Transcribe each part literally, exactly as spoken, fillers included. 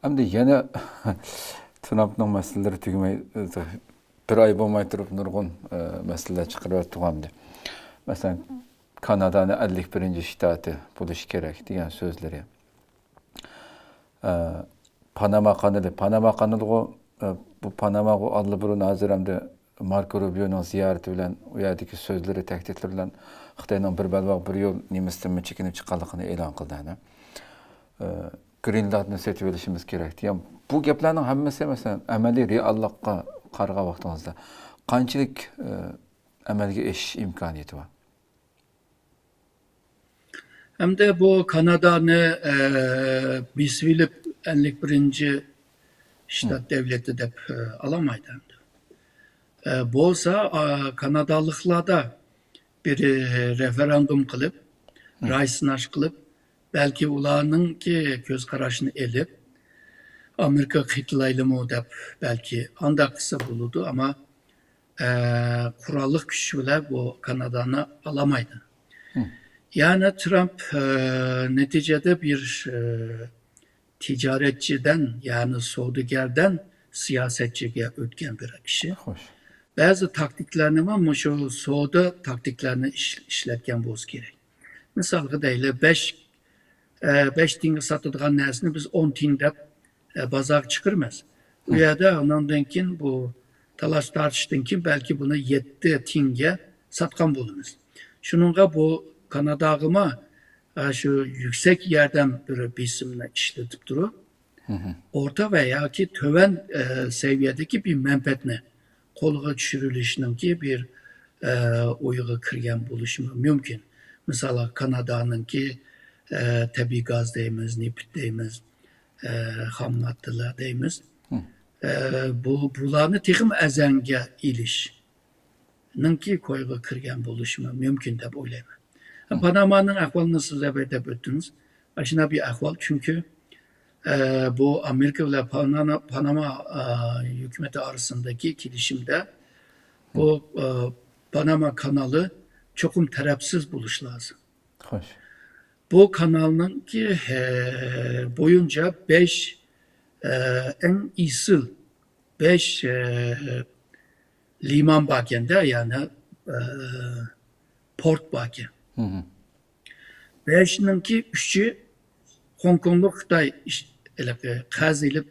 ئەمدى يەنە ترامپنىڭ مەسىلىلىرى تۈگىمەي، بىر ئاي بولماي تۇرۇپ نۇرغۇن، ئە، مەسىلىلەر چىقىرىۋەتتىغۇ ئەمدى. مەسىلەن، كانادانى ئەللىك بىرىنچى شتاتى بولۇشى كېرەك دېگەن سۆزلىرى. ئە، پاناما قانىلى، پاناما قانىلىغۇ، ئە، بۇ پاناماغۇ ئاللىبۇرۇن ھازىر ئەمدى ماركو روبىيونىڭ زىيارىتى بىلەن، ئۇ يەردىكى سۆزلىرى، تەھدىتلىرى بىلەن خىتاينىڭ بىر بەلباغ بىر يول نېمىسىدىنمۇ چېكىنىپ چىققانلىقىنى ئېلان قىلدى، ھەنە. ئە، گرېنلاندنى سېتىۋېلىشىمىز كېرەك دېگەن بۇ گەپلەرنىڭ ھەممىسى، مەسىلەن، ئەمەلىي رېئاللىققا قارىغان ۋاقتىڭىزدا قانچىلىك، ئە، ئەمەلگە ئېشىش ئىمكانىيىتى بار؟ ھەمدە بۇ كانادانى، ئە، بېسىۋېلىپ، ئەللىك بىرىنچى شتات دۆلىتى دەپ، ئە، ئالالمايدۇ ھەمدە. ئە، بولسا، ئا، كانادالىقلاردا بىر، ئە، رېفېراندۇم قىلىپ، راي سىناش قىلىپ، بەلكى ئۇلارنىڭكى كۆز قاراشىنى ئېلىپ، ئامېرىكا قېتىلايلىمۇ دەپ، بەلكى ئانداق قىلسا بولىدۇ، ئەمما، ئە، قوراللىق كۈچ بىلەن بۇ كانادانى ئالالمايدۇ. يەنى ترامپ، ئە، نەتىجىدە بىر، ئە، تىجارەتچىدىن، يەنى سودىگەردىن سىياسەتچىگە ئۆتكەن بىر كىشى. خوش. بەزى تاكتىكىلارنىمۇ مۇشۇ سودا تاكتىكىلارنى ئىش-، ئىشلەتكەن بولسا كېرەك. مىسالغا دەيلى، بەش، ئە، بەش تىيىنغا ساتىدىغان نەرسىنى بىز ئون تىيىن دەپ، ئە، بازارغا چىقىرىمىز. ئۇ يەردە ئۇنىڭدىن كېيىن بۇ تالاش تارتىشتىن كېيىن بەلكى بۇنى يەتتە تىيىنگە ساتقان بولىمىز. شۇنىڭغا بۇ كاناداغىمۇ، ئە، شۇ يۈكسەك ياردەم بىر بېسىمنى ئىشلىتىپ تۇرۇپ، ئورتا ۋە ياكى تۆۋەن، ئە، سەۋىيەدىكى بىر مەنپەئەتنى قولغا چۈشۈرۈلۈشنىڭكى بىر، ئە، ئويىغا كىرگەن بولۇشى مۇمكىن. مىسالغا، كانادانىڭكى، ئە، تەبىئىي گاز دەيمىز، نېفىت دەيمىز، ئە، خام ماددىلار دەيمىز. ئە، بۇ، بۇلارنى تېخىمۇ ئەزەڭگە ئېلىشنىڭكى كويغا كىرگەن بولۇشى مۇمكىن دەپ ئويلايمەن. پانامانىڭ ئەھۋالىنى سىز ئەۋەل دەپ ئۆتتىڭىز. ئاشۇنداق بىر ئەھۋال، چۈنكى، ئە، بۇ ئامېرىكا بىلەن پاناما، پاناما، ئە، ھۆكۈمىتى ئارىسىندىكى كېلىشىمدە بۇ، ئە، پاناما كانالى چوقۇم تەرەپسىز بولۇشى لازىم. خوش. بۇ كانالنىڭكى، ئە، بويۇنچە بەش، ئە، ئەڭ ئېسىل بەش، ئە، لىمان باركەندە، يەنى، ئە، پورت باركەن. بەشنىڭكى ئۈچى خوڭكوڭلۇق خىتاي ئىش-، ھېلىقى قەرز ئېلىپ،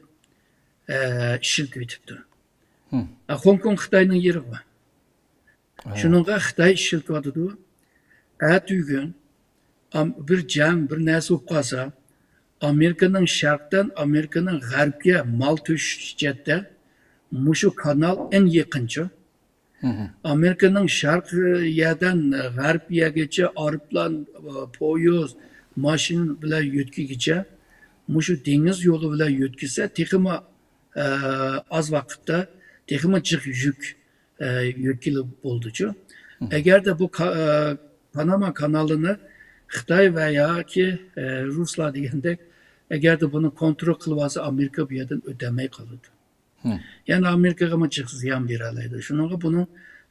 ئە، ئىشلىتىۋېتىپتۇ. ئە، خوڭكوڭ خىتاينىڭ يېرىغۇ. شۇنىڭغا خىتاي ئىشلىتىۋاتىدۇ. ئەتىگۈن ئام-، بىر جەڭ، بىر نەرسە بولۇپ قالسا، ئامېرىكىنىڭ شەرقتىن، ئامېرىكىنىڭ غەربكە مال تۆشۈش جەھەتتە مۇشۇ كانال ئەڭ يېقىنچۇ. ئامېرىكىنىڭ شەرق يەردىن غەرب يەرگىچە ئايروپىلان، پويىز، ماشىنا بىلەن يۆتكىگىچە، مۇشۇ دېڭىز يولى بىلەن يۆتكىسە، تېخىمۇ، ئە، ئاز ۋاقىتتا تېخىمۇ جىق يۈك، ئە، يۆتكىلى بولىدۇچۇ. ئەگەردە بۇ کا-، ئە، پاناما كانالىنى خىتاي ۋە ياكى، ئە، رۇسلار دېگەندەك، ئەگەردە بۇنى كونترول قىلىۋالسا، ئامېرىكا بۇ يەردىن ئۆتەلمەي قالىدۇ. يەنى ئامېرىكىغىمۇ جىق زىيان بېرەلەيدۇ. شۇنىڭغا بۇنىڭ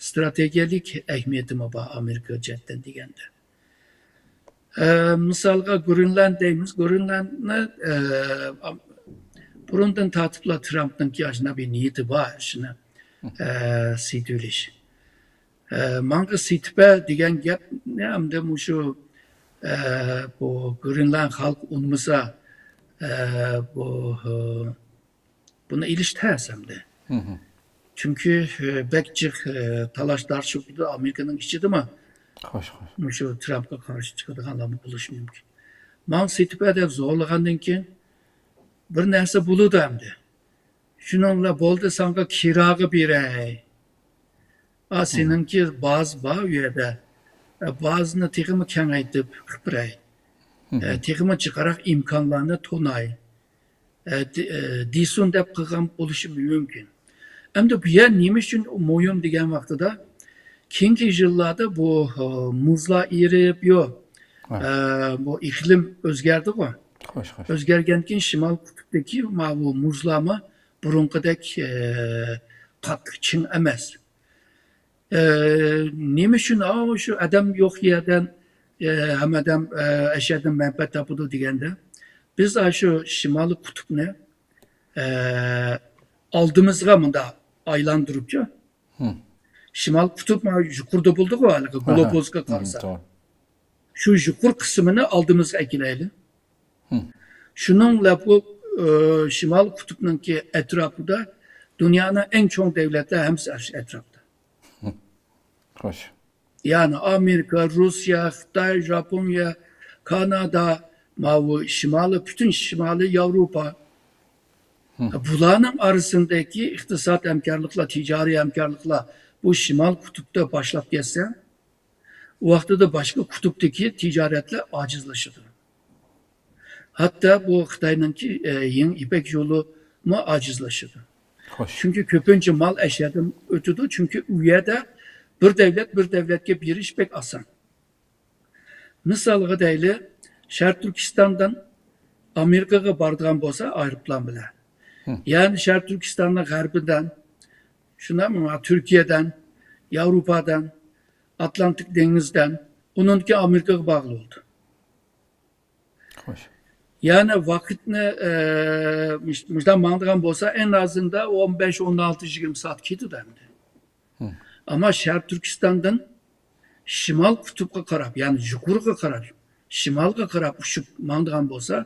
ستراتېگىيەلىك ئەھمىيىتىمۇ بار ئامېرىكا جەھەتتىن دېگەندە. ئە، مىسالغا گرېنلاند دەيمىز. گرېنلاندنى، ئە، ئام-، بۇرۇندىن تارتىپلا ترامپنىڭكى ئاشۇنداق بىر نىيىتى بار، شۇنى، ئە، سېتىۋېلىش. ئە، ماڭا سېتىپ بەر دېگەن گەپنى ئەمدى مۇشۇ، ئە، بۇ گرېنلاند خەلقى ئۇنىمىسا، ئە، بۇ، ئە، بۇنى ئېلىش تەس ئەمدى. چۈنكى، ئە، بەك جىق، ئە، تالاش تارتىش بولىدۇ ئامېرىكىنىڭ ئىچىدىمۇ. خوش، خوش. مۇشۇ ترامپقا قارشى چىقىدىغانلارمۇ بولۇشى مۇمكىن. ماڭا سېتىپ بەر دەپ زورلىغاندىن كېيىن بىر نەرسە بولىدۇ ئەمدى. شۇنىڭ بىلەن بولدى، ساڭا كىراغا بېرەي. ئا، سېنىڭكى باز بار ئۇ يەردە. ئە، بازنى تېخىمۇ كېڭەيتىپ قىلىپ بېرەي. ئە، تېخىمۇ جىقراق ئىمكانلارنى توناي. ئە، دې-، ئە، دېسۇن دەپ قىلغان بولۇشى مۇمكىن. ئەمدى بۇ يەر نېمە ئۈچۈن مۇھىم دېگەن ۋاقتىدا، كېيىنكى يىللاردا بۇ، ئە، مۇزلار ئېرىپ، يو، ئە، بۇ ئىقلىم ئۆزگەردىغۇ. خوش، خوش. ئۆزگەرگەندىن كېيىن شىمال قۇتۇپتىكى ماۋۇ مۇزلارمۇ بۇرۇنقىدەك، ئە، قاتتىق چىڭ ئەمەس. ئە، نېمە ئۈچۈن، ئاۋۇ شۇ ئادەم يوق يەردىن، ئە، ھەممە ئادەم، ئە، ئەشەدىن مەنپەئەت تاپىدۇ دېگەندە، بىز ئاشۇ شىمالىي قۇتۇپنى، ئە، ئالدىمىزغا مۇنداق ئايلاندۇرۇپچۇ. شىمال قۇتۇپ مانا يۇقىرىدا بولدىغۇ ھېلىقى گلوبۇسقا قارىسا. شۇ يۇقىرى قىسمىنى ئالدىمىزغا ئەكېلەيلى. شۇنىڭ بىلەن بۇ، ئە، شىمال قۇتۇپنىڭكى ئەتراپىدا دۇنيانىڭ ئەڭ چوڭ دۆلەتلەر ھەممىسى ئەتراپتا. خوش. يەنى ئامېرىكا، روسىيە، خىتاي، ژاپونىيە، كانادا، ماۋۇ شىمالىي، پۈتۈن شىمالىي ياۋروپا. بۇلارنىڭ ئارىسىدىكى ئىقتىساد ھەمكارلىقلار، تىجارىي ھەمكارلىقلار بۇ شىمال قۇتۇپتا باشلاپ كەتسە، ئۇ ۋاقتىدا باشقا قۇتۇپتىكى تىجارەتلەر ئاجىزلىشىدۇ. ھەتتا بۇ خىتاينىڭكى، ئە، يېڭى يىپەك يولىمۇ ئاجىزلىشىدۇ. خوش. چۈنكى كۆپىنچە مال ئەشەدىن ئۆتىدۇ، چۈنكى ئۇ يەردە بىر دۆلەت بىر دۆلەتكە بېرىش بەك ئاسان. مىسالغا دەيلى، شەرقىي تۈركىستاندىن ئامېرىكىغا بارىدىغان بولسا ئايروپىلان بىلەن. يەنى شەرقىي تۈركىستاننىڭ غەربىدىن، شۇنداقمۇ، تۈركىيەدىن، ياۋروپادىن، ئاتلانتىك دېڭىزدىن، ئۇنىڭدىن كېيىن ئامېرىكىغا بارغىلى بولىدۇ. خوش. يەنى ۋاقىتنى، ئە، مۇش-، مۇشۇنداق ماڭىدىغان بولسا، ئەڭ ئازىندا ئون بەش، ئون ئالتە، يىگىرمە سائەت كېتىدۇ ئەمدى. ئەمما شەرقىي تۈركىستاندىن شىمال قۇتۇپقا قاراپ، يەنى يۇقىرىغا قاراپ، شىمالغا قاراپ ئۇچۇپ ماڭىدىغان بولسا،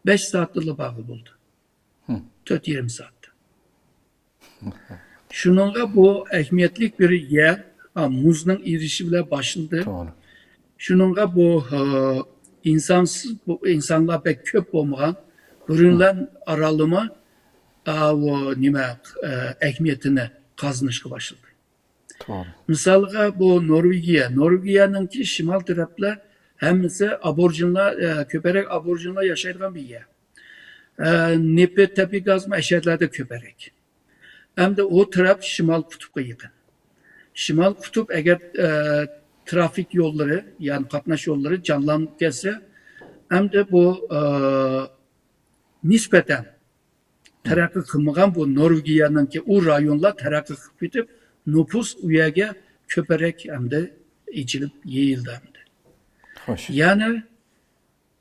بەش سائەتتىلا بارغىلى بولىدۇ. تۆت يېرىم سائەتتە. شۇنىڭغا بۇ ئەھمىيەتلىك بىر يەر، ھا، مۇزنىڭ ئېرىشىشى بىلەن باشلىدى. شۇنىڭغا بۇ، ھە، ئىنسانسىز، بۇ ئىنسانلار بەك كۆپ بولمىغان گرېنلاند ئارالىمۇ، ئا، ئۇ نېمە، ئە، ئەھمىيىتىنى قازىنىشقا باشلىدى. مىسالغا بۇ نورۋېگىيە. نورۋېگىيەنىڭكى شىمال تەرەپلەر ھەممىسى ئابورىجىنلار، ئە، كۆپرەك ئابورىجىنلار ياشايدىغان بىر يەر. ئە، نېفىت، تەبىئىي گازمۇ ئەشەدىلەردە كۆپرەك. ئەمدى ئۇ تەرەپ شىمال قۇتۇپقا يېقىن. شىمال قۇتۇپ ئەگەر، ئە، ترافىك يوللىرى، يەنى قاتناش يوللىرى جانلىنىپ كەتسە، ئەمدى بۇ، ئە، نىسبەتەن تەرەققىي قىلمىغان بۇ نورۋېگىيەنىڭكى ئۇ رايونلار تەرەققىي قىلىپ كېتىپ، نوپۇس ئۇ يەرگە كۆپرەك ئەمدى ئېچىلىپ يېيىلدى ئەمدى. خوش. يەنى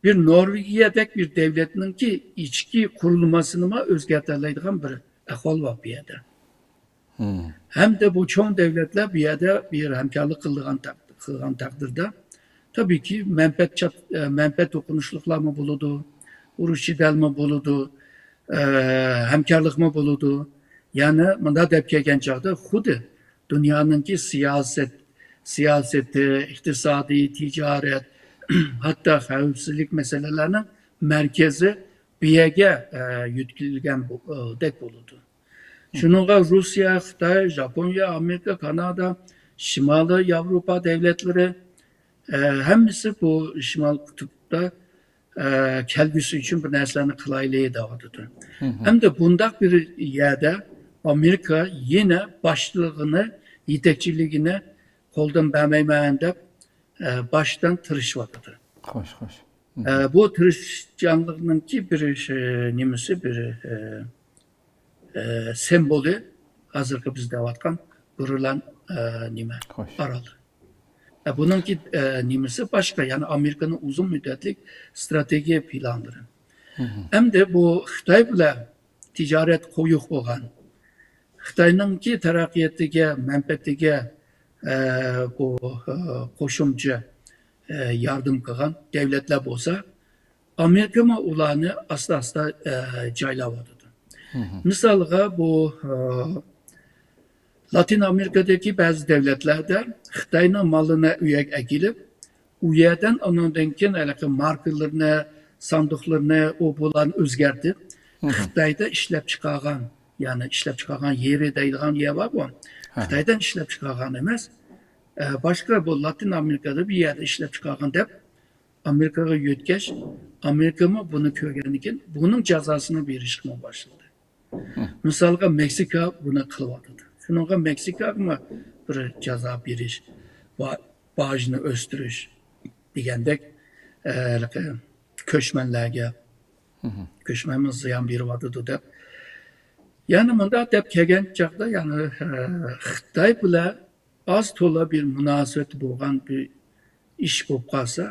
بىر نورۋېگىيەدەك بىر دۆلەتنىڭكى ئىچكى قۇرۇلمىسىنىمۇ ئۆزگەرتەلەيدىغان بىر ئەھۋال بار بۇ يەردە. ھەمدە بۇ چوڭ دۆلەتلەر بۇ يەردە بىر ھەمكارلىق قىلىدىغان تەق-، قىلغان تەقدىردە، تەبىئىيكى، مەنپەئەت چات-، مەنپەئەت توقۇنۇشلۇقلارمۇ بولىدۇ، ئۇرۇش جېدەلمۇ بولىدۇ، ئە، ھەمكارلىقمۇ بولىدۇ. يەنى مۇنداق دەپ كەلگەن چاغدا خۇددى دۇنيانىڭكى سىياسەت، سىياسىتى، ئىقتىسادىي، تىجارەت، ھەتتا خەۋپسىزلىك مەسىلىلەرنىڭ مەركىزى بۇ يەرگە، ئە، يۆتكىلىگەندەك بولىدۇ. شۇنىڭغا روسىيە، خىتاي، ژاپونىيە، ئامېرىكا، كانادا، شىمالىي ياۋروپا دۆلەتلىرى، ئە، ھەممىسى بۇ شىمال قۇتۇپتا، ئە، كەلگۈسى ئۈچۈن بىر نەرسىلەرنى قىلايلى دەۋاتىدۇ. ئەمدى بۇنداق بىر يەردە ئامېرىكا يەنە باشلىقىنى، يېتەكچىلىكىنى قولدىن بەرمەيمەن دەپ، ئە، باشتىن تىرىشىۋاتىدۇ. خوش، خوش. ئە، بۇ تىرىشچانلىقنىڭكى بىر، ئە، نېمىسى، بىر، ئە، ئە، سىمۋولى ھازىرقى بىز دەۋاتقان گرېنلاند، ئە، نېمە، ئارال. ئە، بۇنىڭكى، ئە، نېمىسى باشقا، يەنى ئامېرىكىنىڭ ئۇزۇن مۇددەتلىك ئىستراتېگىيە پىلانلىرى. ئەمدى بۇ خىتاي بىلەن تىجارەت قويۇق بولغان، خىتاينىڭكى تەرەققىياتىگە، مەنپەئەتىگە، ئە، بۇ، ئە، قوشۇمچە، ئە، ياردەم قىلغان دۆلەتلەر بولسا، ئامېرىكىمۇ ئۇلارنى ئاستا-ئاستا، ئە، جايلاۋاتىدۇ. مىسالغا، بۇ، ئە، لاتىن ئامېرىكىدىكى بەزى دۆلەتلەردە خىتاينىڭ مالىنى ئۆيگە ئەكېلىپ، ئۇ يەردىن ئۇنىڭدىن كېيىن ھېلىقى ماركىلىرىنى، ساندۇقلىرىنى، ئۇ بۇلارنى ئۆزگەرتىپ، خىتايدا ئىشلەپ چىقارغان، يەنى ئىشلەپ چىقارغان يېرى دەيدىغان يەر بار بۇ. خىتايدا ئىشلەپ چىقارغان ئەمەس، ئە، باشقا بۇ لاتىن ئامېرىكادا بىر يەردە ئىشلەپ چىقارغان دەپ ئامېرىكىغا يۆتكەش، ئامېرىكىمۇ بۇنى كۆرگەندىن كېيىن بۇنىڭ جازاسىنى بېرىشكىمۇ باشلىدى. مىسالغا، مېكسىكا بۇنى قىلىۋاتىدۇ. شۇنىڭغا مېكسىكاغىمۇ بىر جازا بېرىش، با-، باجنى ئۆستۈرۈش دېگەندەك، ئە، ھېلىقى كۆچمەنلەرگە، كۆچمەنمۇ زىيان بېرىۋاتىدۇ دەپ. يەنى مۇنداق دەپ كەلگەن چاغدا، يەنى، ئە، خىتاي بىلەن ئاز تولا بىر مۇناسىۋەت بولغان بىر ئىش بولۇپ قالسا،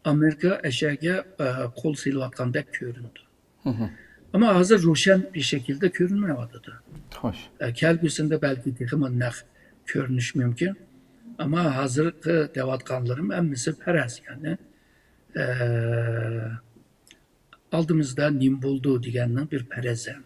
ئامېرىكا ئەشەگە، ئە، قول سېلىۋاتقاندەك كۆرۈنىدۇ. ئەمما ھازىر روشەن بىر شەكىلدە كۆرۈنمەيۋاتىدۇ. خوش. ئە، كەلگۈسىدە بەلكى تېخىمۇ نەق كۆرۈنۈشى مۇمكىن. ئەمما ھازىرقى دەۋاتقانلىرىم ھەممىسى پەرەز، يەنى، ئە، ئالدىمىزدا نېمە بولىدۇ دېگەننىڭ بىر پەرەزى.